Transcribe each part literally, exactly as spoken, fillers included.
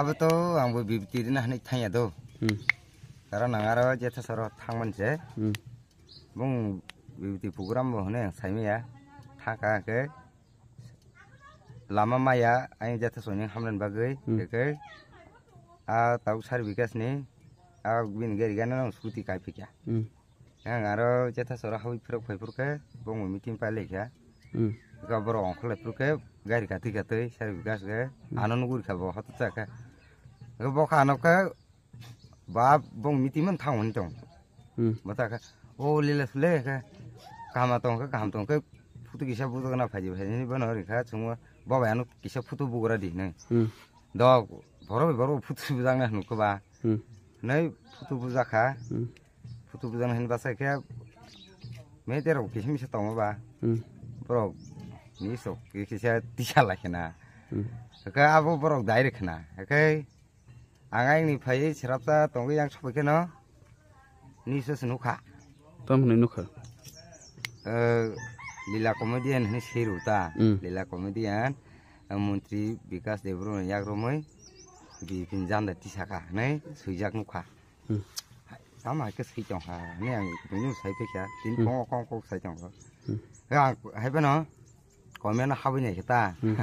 Abo to ang bo bibiti rina hinwi thangya do. Hmm. Karon ang aro jetha soro thangmani se. Hmm. Bung bibiti program bo hwnwi ang saimaya. Thangka hwnkhe lama maya ayang jetha soni hamlani bagwi. Hmm. Hwnkhe a tabuk sar bikasni a bini gari gana nang scooty kai phikya. Hmm. Ang aro jetha sora hawi phirok phai phurkhe bongni meeting pai laikha. Hmm. Ga borok ongkhor lai phurkhe gari katwi katwi sari gas ge Hmm. Ano nuguri kha bo hoto chakha. Ga bokha ano khe ba bong meeting man thang hwn tong. Hmm. Bo chakha o lila sule khe kaham tong khe kaham tong khe phutu kisa bujo gana phaji phaji ni bono ri kha chungo baba ano kisa phutu bugra di ne. Hmm. Dok borok borok phutu bujang na hnu kha ba. Hmm. Nei phutu bujakha. Hmm. Photo bujang hin basa khe media rok kisa misa tongo ba. Hmm. Borok ni sok kisa tisa lai khna. Hmm. Khe abo borok dai rw khna. Khe ang ayang ni phai srapsa tongwi yang sopai kheno ni se nukha. Tam hwnwi nukha. Eh, Lila comedian hwnwi swiru ta. Hmm. Lila comedian, eh, Montri Bikas Debbarma ni yak romwi B J P ni janda tisaka hwnwi swijak nukha. Hmm. Tamo hai khe swi tong kha, ni ang buino sai phi kha, tini Hmm. Kong kong kok sai tong kha. Hmm. Ang hai phano comment habwi nai khe ta. Hmm.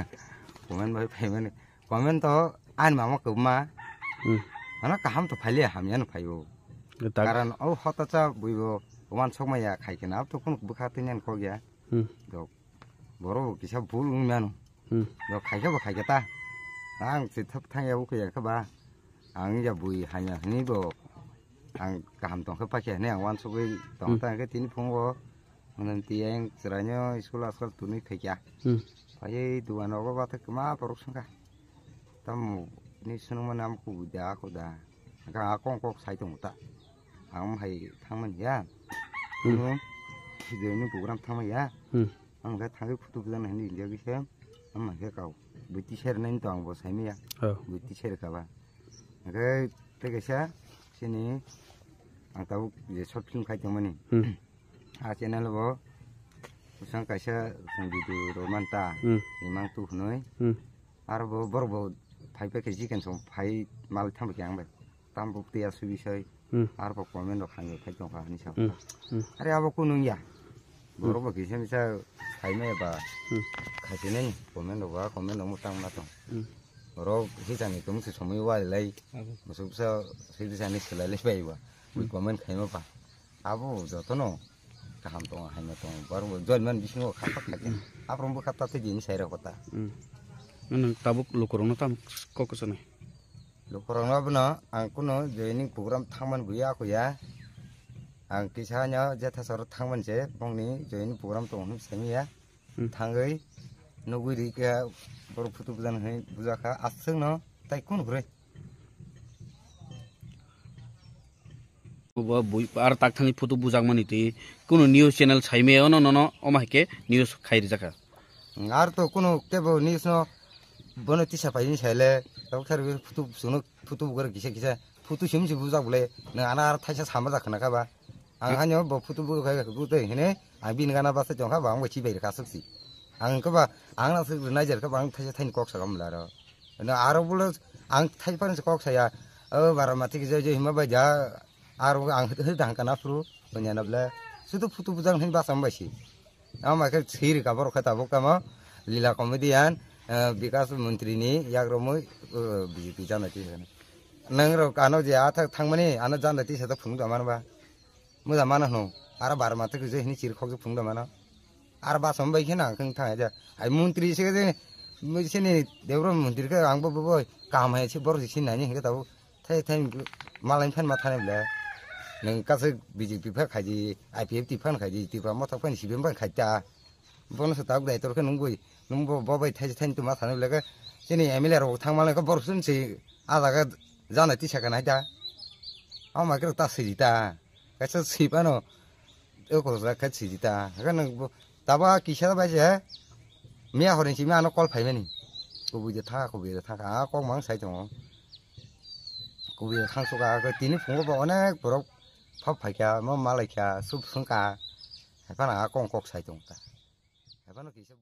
Comment bai phaimani. Comment to ani mama kwbma. Hmm. Ano kaham to phaile hamya no phaio. Tak. Karon o hota cha buibo wansok maya khai khe na to kun bwkha tini an kok ya. Hmm. Dok. Borok bo kisa bul wng mano. Hmm. Bo khaikhe bo khaikhe ta. Ang se thap thang ya bo khe ya khe ba. Ang ya bui hanya hini bo. Ang kaham tong khe pakhe hini ang wansugwi tong Hmm. ta khe tini phungo. Nang ti ang chwraino school askal tunui khaikya. Hmm. Phaiwi dugan rogo ba thak ma borok sangkha. Tamo ni sunung mani am kubu da ako da. Ang akong kok sai tong ta. Ang hai thangmani ya. Hmm. Ano, video ni program thangmani ya. Hmm. Ang khe thangwi photo bwlana hinwi India kisa. Ang khe kau. Bui teacher nai to ang bo saimaya. Oh. Bui teacher kha ba. Ang khe tei kaisa sini ang tabuk je short film khai tongmani. Hmm. A channel bo bwsang kaisa video rw manta. Hmm. Imang tu hwnwi. Hmm. Aro bo borok bo phai phai khe chicken song phai mal thang khe ang bai. Tam bo tei asubisai. Hmm. Aro bo comment rok hamya phai tong kha hinwi sa. Hmm. Hmm. Are abo kunu ya. Hmm. Borok bo kisa misa phai me ba. Hmm. Khasinani comment rok ba comment rok mo tang na tong. Hmm. Borok hisani tum se somoi wai lai. Abo. Musu sa sidi sani selai lai bai ba. Hmm. Comment khai ma ba. Abo jotono kaham tongo, haino tongo. Borok bo join man bisingo kha kha kha khe. Hmm. Aphuru bwkha ta tei bini sai rok ta. Hmm. Nang tabuk lukurokno tam kok kwchwnai? Lukurokno abono ang kuno joining program thangmani buya ako ya. Ang kisa haino jetha soro thangmani se bongni joining program tongo hinwi saimaya. Hmm. Thangwi nugwi ri khe borok photo bujan hinwi bujakha aswkno tai kunu hwrwi. Bo bui ar tak thani photo bujakmani twi kunu news channel saimaya ono nono omo hai khe news khai rijak kha. Ar to kunu kebo news no bono tisa paini saile tabuk thar photo suno photo bugra kisa kisa photo sim si bujak bole nang ana ar thaisa sama jak khna kha ba. Ang hanyo bo photo bu khai bu tei hine ang bini gana basa jong kha ba ang bo chibai kha aswk si. Ang kha ba ang na sik nai jer kha ba ang thaisa thaini kok sa gam la ro. Na aro bole ang thai pan kok saya. O bara mati ki jai jai hima bai ja aro ang hit hit dang kana phuru onya na bole. Sudu photo bujang hin basa bai si. Ama khe siri ka borok khe tabuk tamo Lila comedian, eh, Bikas Montri ni yak romwi, eh, B J P jana twi hwnkhe. Nang rok ano je a thak thangmani ano jana twi sa phunuk da mano ba. Muja mano hwno. Aro bar ma thik je hini chiri khok je phunuk da mano. Aro ba som bai khe nang kheng thang ja. Ai montri se je sini Debra montri khe ang bo bo bo kaham hai se borok je sin nani hwnkhe tabuk. Thai thai malai phan ma thani bole. Nang kaisa B J P phan khaidi, I P F T phan khaidi, Tipra Motha phan C P M phan khaita. Bono se tabuk dai tor khe nung bui, nung bo, bo bai thai thai tuma thani bole khe. Chini M L A rok thang malai khe borok sun se a jaga jana tisa kana ta. Ama khe ta siri ta. Kaisa sip ano. Eko ja khe siri ta. Khe nang bo, taba kisa bai se. Miya horin simi ano call phaimani. Kubui de tha, kubui de tha. A kok mang sai tongo. Kubui thang suka khe tini phungo bo onek borok phap phaikha, mo malaikha, sup sungkha. Haphano a kong kok sai tong ta. Haphano kisa